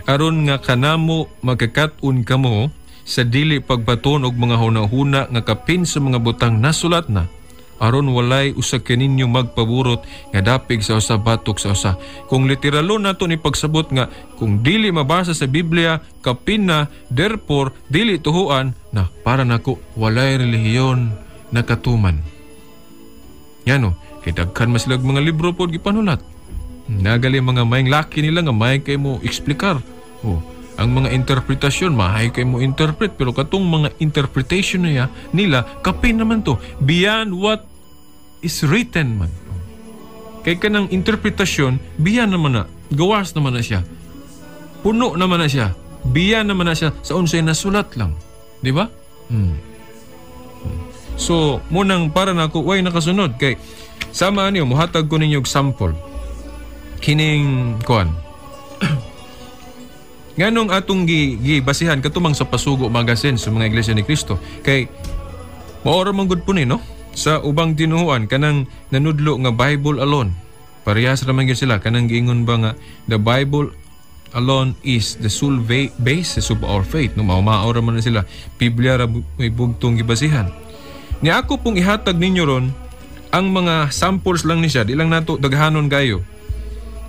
aron nga kanamo magkakat-on kamo sa dili pagbaton og mga hunahuna nga kapin sa mga butang nasulat na, aron walay usa kaninyo magpaburot nga dapig sa usa batok sa usa. Kung literalon nato ni pagsabot nga kung dili mabasa sa Biblia kapin na, therefore dili tuhuan na, para nako walay relihiyon nakatuman. Ngano kay daghan mas silag mga libro pod gipanulat. Nagali mga maayong laki nila nga may kay mo eksplikar. Oh, ang mga interpretasyon mahay kay mo interpret, pero katong mga interpretation niya nila kapin naman to beyond what is written man. Kay kanang interpretasyon beyond naman na, gawas naman na siya. Puno naman na siya. Beyond naman na siya sa unsay nasulat lang. Di ba? So, munang para nako way nakasunod kay sama niyo muhatag ko ninyo og sample. Kining kuan. Nganong atong gibasihan katumang sa Pasugo Magazine sa mga Iglesia ni Cristo kay mao ra man gud po ni, no, sa ubang tinuhuan kanang nanudlo nga Bible alone. Parehas ra man gyud sila kanang giingon ba nga the Bible alone is the sole basis of our faith, no? Mao ra man na sila, Biblia ra may bugtong gibasihan. Ni ako pong ihatag ninyo ron ang mga samples lang ni siya, di lang nato daghanon kayo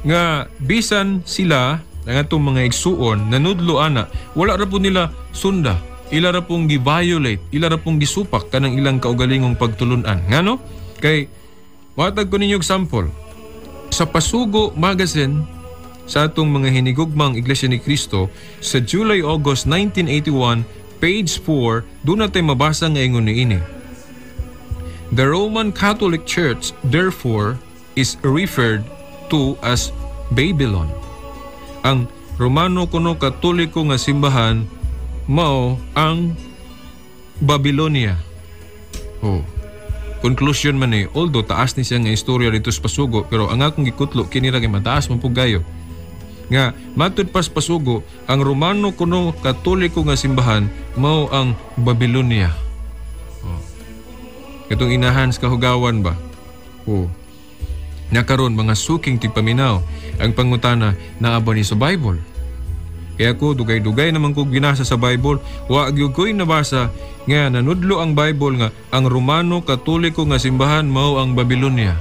nga bisan sila ang atong mga igsuon nanudlo ana, wala ra po nila sunda, ila ra pong gi-violate, ila ra pong gisupak kanang ilang kaugalingong pagtulunan. Ngano kay watag ko ninyo og sample sa Pasugo Magazine sa atong mga hinigugmang Iglesia ni Cristo sa July-August 1981, page 4, doon natin mabasa nga ingon niini. The Roman Catholic Church, therefore, is referred to as Babylon. Ang Romano kuno Katoliko nga simbahan mao ang Babylonia. Oh. Conclusion man eh, although taas ni siya nga istorya dito sa Pasugo, pero ang akong gikutlo kini ra kay mataas man pug gayo. Nga matud pas Pasugo, ang Romano kuno Katoliko nga simbahan mao ang Babylonia. Oh. Katong inahan sa kahugawan ba? Oh. Nakaron mga suking tigpaminaw, ang pangutana naa ba ni sa Bible. Kaya ko dugay-dugay naman ko ginasa sa Bible, wa gyud ko'y nabasa nga nanudlo ang Bible nga ang Romano Katoliko nga simbahan mao ang Babylonia.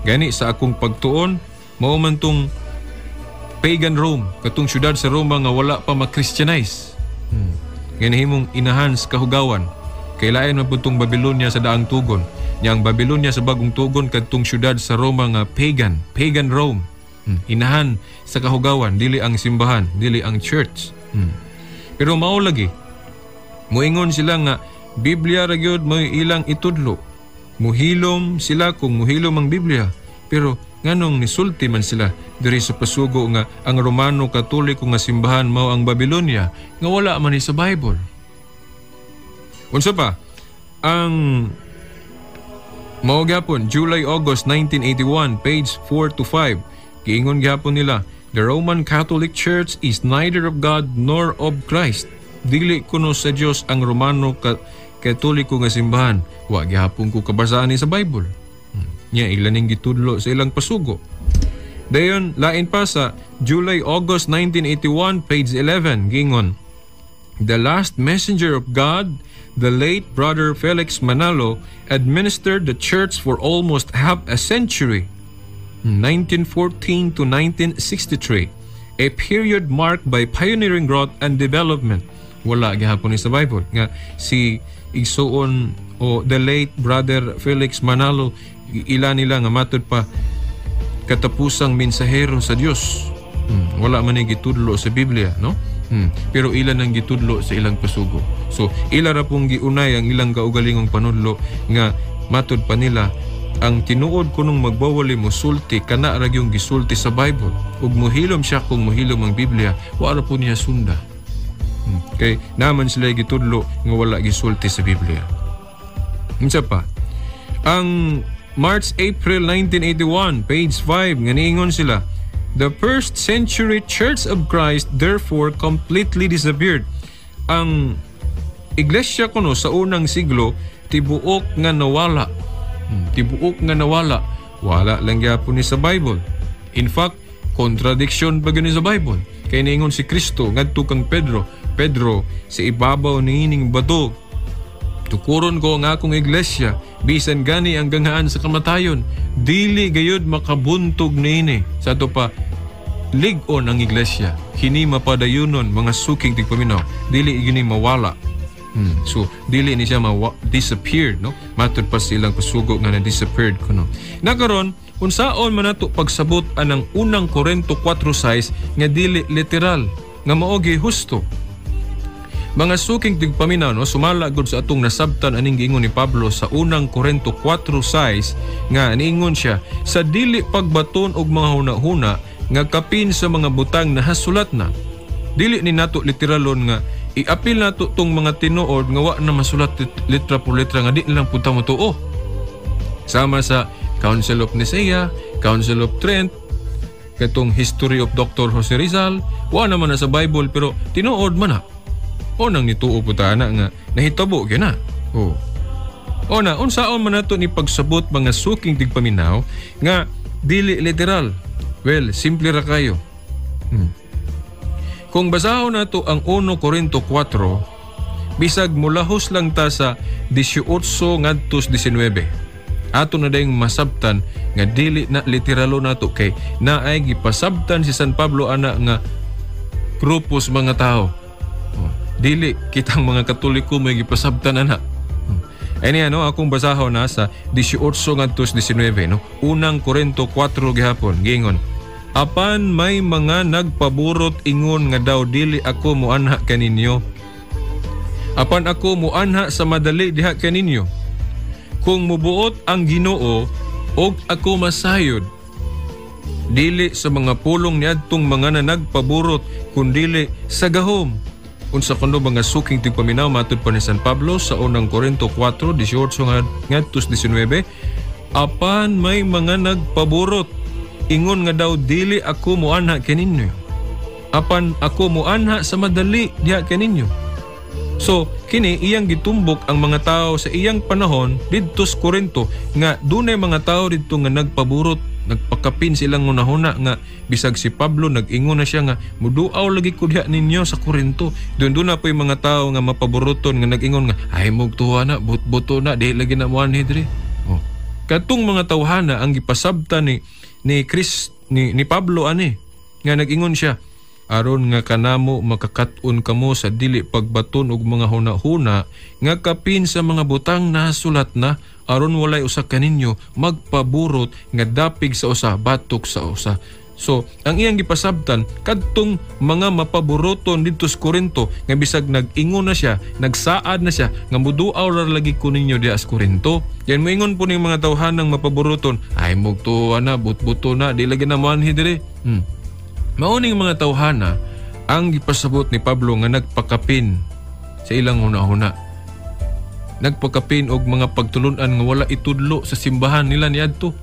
Gani sa akong pagtuon, mao man tong pagan Rome, katong syudad sa Roma nga wala pa ma-Christianize. Nga nahimong inahan sa kahugawan. Kay lain man pud tong Babylonia sa daang tugon. Nya ang Babylonia sa bagong tugon kadtong syudad sa Roma nga pagan, pagan Rome. Inahan sa kahugawan, dili ang simbahan, dili ang church. Pero mao lagi, muingon sila nga Biblia ra gyud mo'y ilang itudlo. Muhilom sila kung muhilom ang Biblia. Pero nganong nisulti man sila diri sa Pasugo nga ang Romano Katoliko nga simbahan mao ang Babylonia nga wala man ni sa Bible. Unsa pa? Ang mao gyapon July-August 1981, page 4 to 5. Giingon gyapon nila, the Roman Catholic Church is neither of God nor of Christ. Dili kuno sa Dios ang Romano Katoliko nga simbahan. Wa gyapon ko kabasaan ni sa Bible. Nya ila ning gitudlo sa ilang pasugo. Dayon lain pa sa July-August 1981, page 11, giingon, the last messenger of God, the late Brother Felix Manalo, administered the church for almost half a century, 1914 to 1963, a period marked by pioneering growth and development. Wala gihapon ni sa Bible nga si igsuon o the late Brother Felix Manalo ila nila nga matud pa katapusang mensahero sa Dios. Wala man ni gitudlo sa Biblia, no? Pero ila nang gitudlo sa ilang pasugo. So ila ra pong giunay ang ilang kaugalingong panudlo nga matud pa nila ang tinuod kunong magbawali mo sulti kana ra gyung gisulti sa Bible. Ug muhilom siya kung muhilom ang Biblia, wa ra po niya sunda. Kay naman sila gitudlo nga wala gisulti sa Biblia. Unsa pa? Ang March-April 1981, page 5, nga niingon sila, the first century Church of Christ therefore completely disappeared. Ang iglesia kuno sa unang siglo tibuok nga nawala. Tibuok nga nawala. Wala lang gyapon ni sa Bible. In fact, contradiction pa gyud ni sa Bible. Kay niingon si Kristo ngadto kang Pedro, "Pedro, sa ibabaw niining bato tukuron ko ang akong iglesia, bisan gani ang ganghaan sa kamatayon, dili gayud makabuntog niini." Sa ato pa, lig-on ang iglesia, kini mapadayunon, mga suking tigpaminaw, dili gini mawala. So dili ni siya disappeared, no? Matud pa silang pasugo nga na disappeared kuno. Nakaron, unsaon man nato pagsabot anang Unang Korento 4:6 nga dili literal nga mao husto? Mga suking tigpaminaw, no, sumala gud sa atong nasabtan aning giingon ni Pablo sa Unang Korento 4:6 nga niingon siya sa dili pagbaton og mga hunahuna nga kapin sa mga butang na hasulat na. Dili ni nato literalon nga iapil nato tong mga tinuod nga wa na masulat litra por letra nga di lang punta mo tuo. Sama sa Council of Nicaea, Council of Trent, katong History of Dr. Jose Rizal, wa naman na sa Bible pero tinuod man na. O nang nituo po ta na nga nahitabo gyud na. Oh. O na, unsaon man nato ni pagsabot, mga suking tigpaminaw, nga dili literal? Well, simple ra kayo. Kung basahon nato ang 1 Corinto 4, bisag mulahos lang ta sa 18 ngadto 19. Ato na dayong masabtan nga dili na literalo nato kay naay gipasabtan si San Pablo ana nga grupos mga tao. Oh, dili kitang mga Katoliko may gipasabtan ana. Ay niya, no, akong basahon na sa 18 ngadto 19, no. Unang Korinto 4 gihapon, giingon: "Apan may mga nagpaburot ingon nga daw dili ako muanha kaninyo. Apan ako muanha sa madali diha kaninyo, kung mubuot ang Ginoo og ako masayod. Dili sa mga pulong niadtong mga nanagpaburot kundili sa gahom." Unsa kuno, mga suking tigpaminaw, matud pa ni San Pablo sa Unang Korinto 4:18 ngadto 19? "Apan may mga nagpaburot ingon nga daw dili ako muanha kaninyo. Apan ako muanha sa madali diha kaninyo." So, kini iyang gitumbok ang mga tao sa iyang panahon didto sa Korinto nga dunay mga tao didto nga nagpaburot, nagpakapin silang hunahuna nga bisag si Pablo nag-ingon na siya nga muduaw lagi ko diha ninyo sa Korinto. Doon doon na po yung mga tao nga mapaburoton nga nag-ingon nga ay mugtuwa na, but-buto na, di lagi na muanhi diri. Oh. Katong mga tawhana ang gipasabtan ni Chris ni Pablo ani nga nag-ingon siya aron nga kanamo makakat-on kamo sa dili pagbaton og mga hunahuna nga kapin sa mga butang nasulat na, aron walay usa kaninyo magpaburot nga dapig sa usa batok sa usa. So, ang iyang gipasabtan kadtong mga mapaburoton didto sa Korinto nga bisag nag-ingon na siya, nagsaad na siya nga muduaw ra lagi ko ninyo diha sa Korinto. Yan moingon po ning mga tawhanang mapaburoton, ay mugtuwa na, butbuto na, di lagi na moanhi diri. Mao ning mga tawhana ang gipasabot ni Pablo nga nagpakapin sa ilang hunahuna. Nagpakapin og mga pagtulun-an nga wala itudlo sa simbahan nila niadto.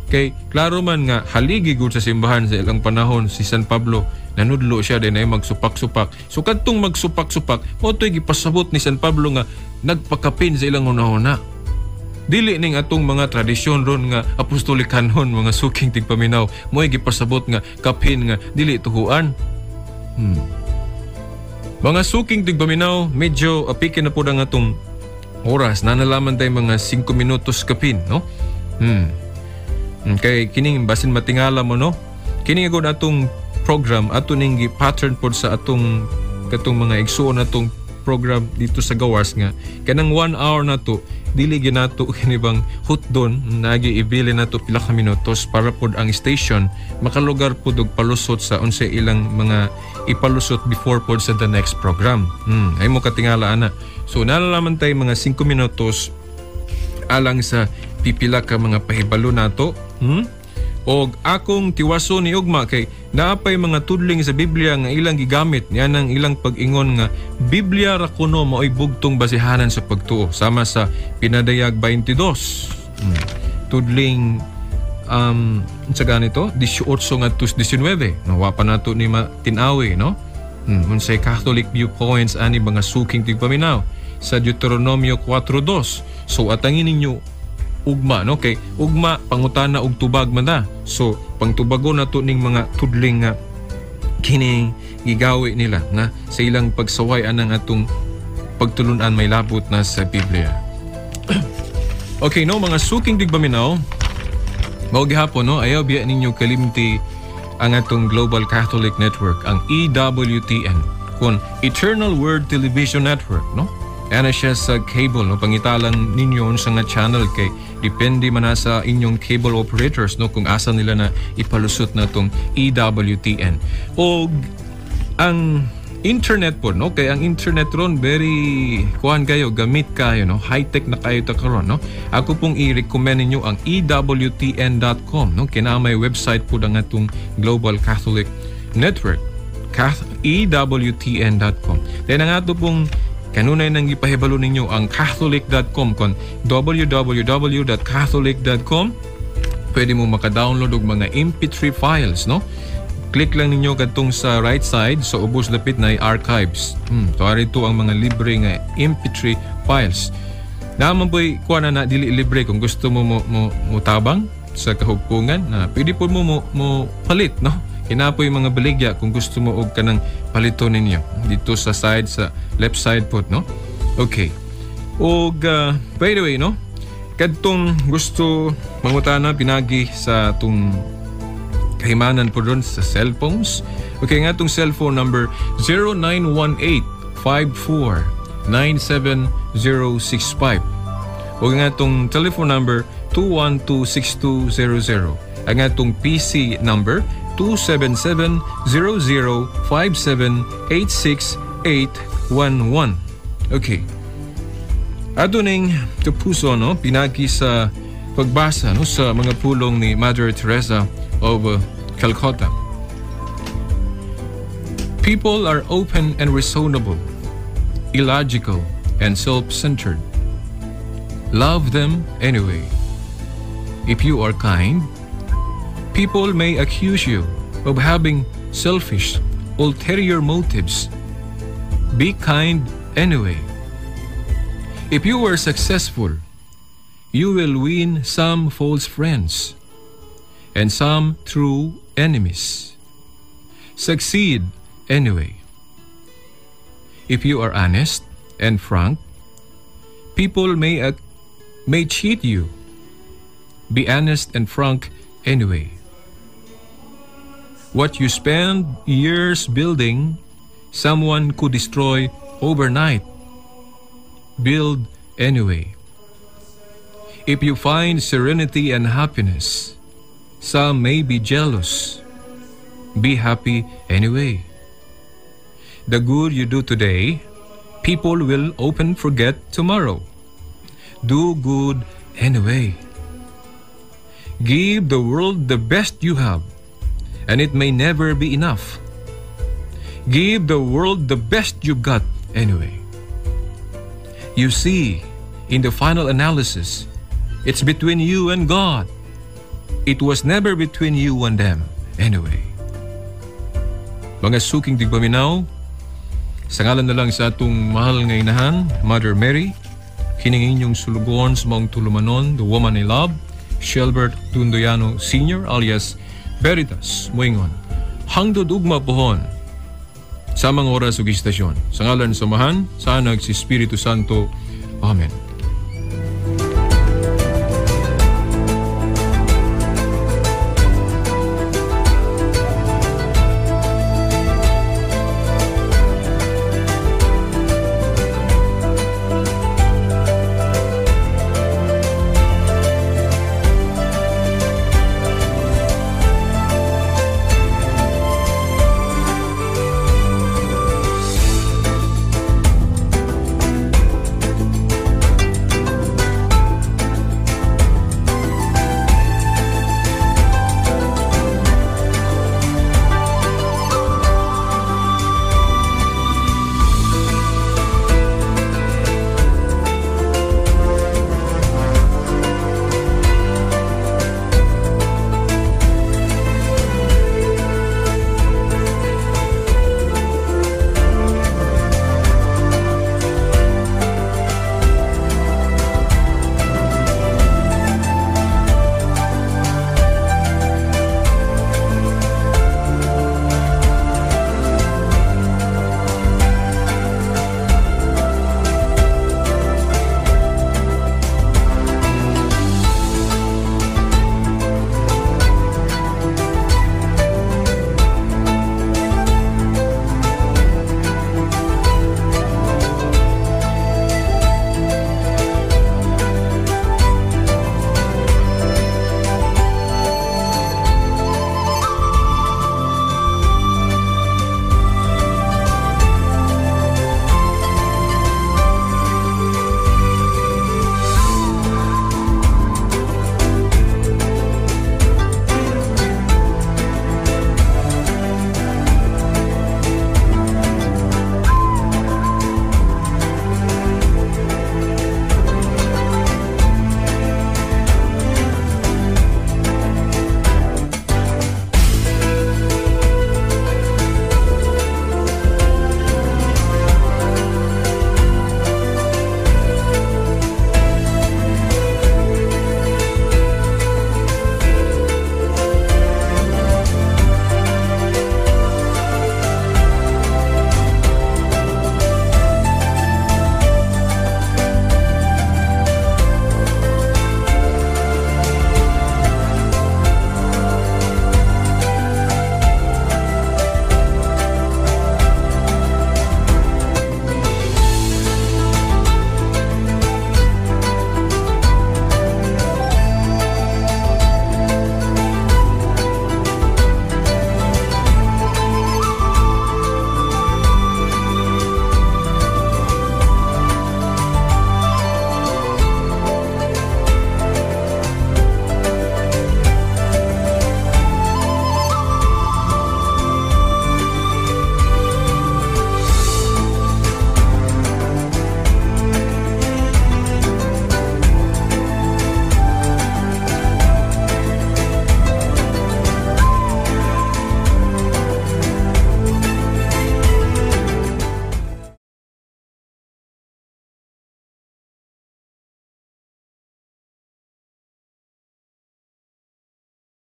Kay klaro man nga haligi gud sa simbahan sa ilang panahon si San Pablo, nanudlo siya din ay magsupak-supak. So kadtong magsupak-supak, mao to'y gipasabot ni San Pablo nga nagpakapin sa ilang hunahuna. Dili ning atong mga tradisyon ron nga apostolikanon, mga suking tigpaminaw, mo'y gipasabot nga kapin nga dili tuhuan. Mga suking tigpaminaw, medyo apikin na po ang atong oras. Nanalaman tayo mga 5 minutos kapin, no? Okay, kining basin matingala mo, no? Kini gud atong program ato ning pattern pod sa atong katong mga igsuon atong program dito sa gawas nga kanang 1 hour na to dili ginato kini bang hutdon, nagi ibili nato pila ka minutos para pod ang station makalugar pod og palusot sa unsay ilang mga ipalusot before pod sa the next program. Ay mo katingala ana. So nalalaman tayo mga 5 minutos alang sa pipila ka mga pahibalo nato. Og akong tiwaso ni ugma kay naapay mga tudling sa Biblia nga ilang gigamit niyan ang ilang pag-ingon nga Biblia ra kuno maoy bugtong basihanan sa pagtuo, sama sa Pinadayag 22. Tudling sa ganito 18 ngadto 19, no, wa pa nato ni matinawi, no? Unsay Catholic viewpoints ani, mga suking tigpaminaw, sa Deuteronomio 4:2? So atangin ninyo ugma, no? Kay ugma pangutana og tubag man na. So pangtubagon nato ning mga tudling nga kining gigawi nila na sa ilang pagsaway anang atong pagtulunan may labot na sa Biblia. Okay, no, mga suking digpaminaw, mao gihapon, no, ayaw biya ninyo kalimti ang atong Global Catholic Network, ang EWTN, kon Eternal Word Television Network, no? Ana siya sa cable, no? Pangitalan ninyo sa nga channel kay depende man na sa inyong cable operators, no, kung asa nila na ipalusot na tong EWTN. O ang internet po, no, kay ang internet ron very kuan kayo, gamit kayo, no, high-tech na kayo ta karon, no. Ako pong i-recommend ninyo ang ewtn.com, no, kina may website po ang atong Global Catholic Network, ewtn.com. Then ang ato pong kanunay nang gipahibalo ninyo ang catholic.com kon www.catholic.com, pwede mo maka-download og mga MP3 files, no. Click lang ninyo kadtong sa right side sa ubos dapit na archives. To ito ang mga libre nga MP3 files. Naman po'y kuha na na dili libre kung gusto mo mo tabang sa kahugpungan na pwede po mo palit, no? Kinapoy mga baligya kung gusto mo og kanang palito ninyo dito sa side, sa left side po, no? Okay. Og by the way, no? Kadtong gusto mangutana pinagi sa atong kahimanan po doon sa cellphones. Okay, nga itong cellphone number 0918-54-97065. O nga itong telephone number 212-6200. Ang nga itong PC number 277-0057-86811. Okay. Ato ning tapuso, no, pinagi sa pagbasa, no, sa mga pulong ni Mother Teresa of Calcutta. People are open and reasonable, illogical and self-centered. Love them anyway. If you are kind, people may accuse you of having selfish, ulterior motives. Be kind anyway. If you are successful, you will win some false friends and some true enemies. Succeed anyway. If you are honest and frank, people may cheat you. Be honest and frank anyway. What you spend years building, someone could destroy overnight. Build anyway. If you find serenity and happiness, some may be jealous. Be happy anyway. The good you do today, people will often forget tomorrow. Do good anyway. Give the world the best you have, and it may never be enough. Give the world the best you've got anyway. You see, in the final analysis, it's between you and God. It was never between you and them anyway. Mga suking tigpaminaw, sa ngalan na lang sa atong mahal nga inahan, Mother Mary, kining inyong sulugon sa maong tulumanon, the woman I love, Shelbert Tundoyano Sr. alias Veritas Moingon. Hangtod ugma pohon sa mga oras ug istasyon. Sa ngalan sa Amahan, sa Anak, sa Espiritu Santo. Amen.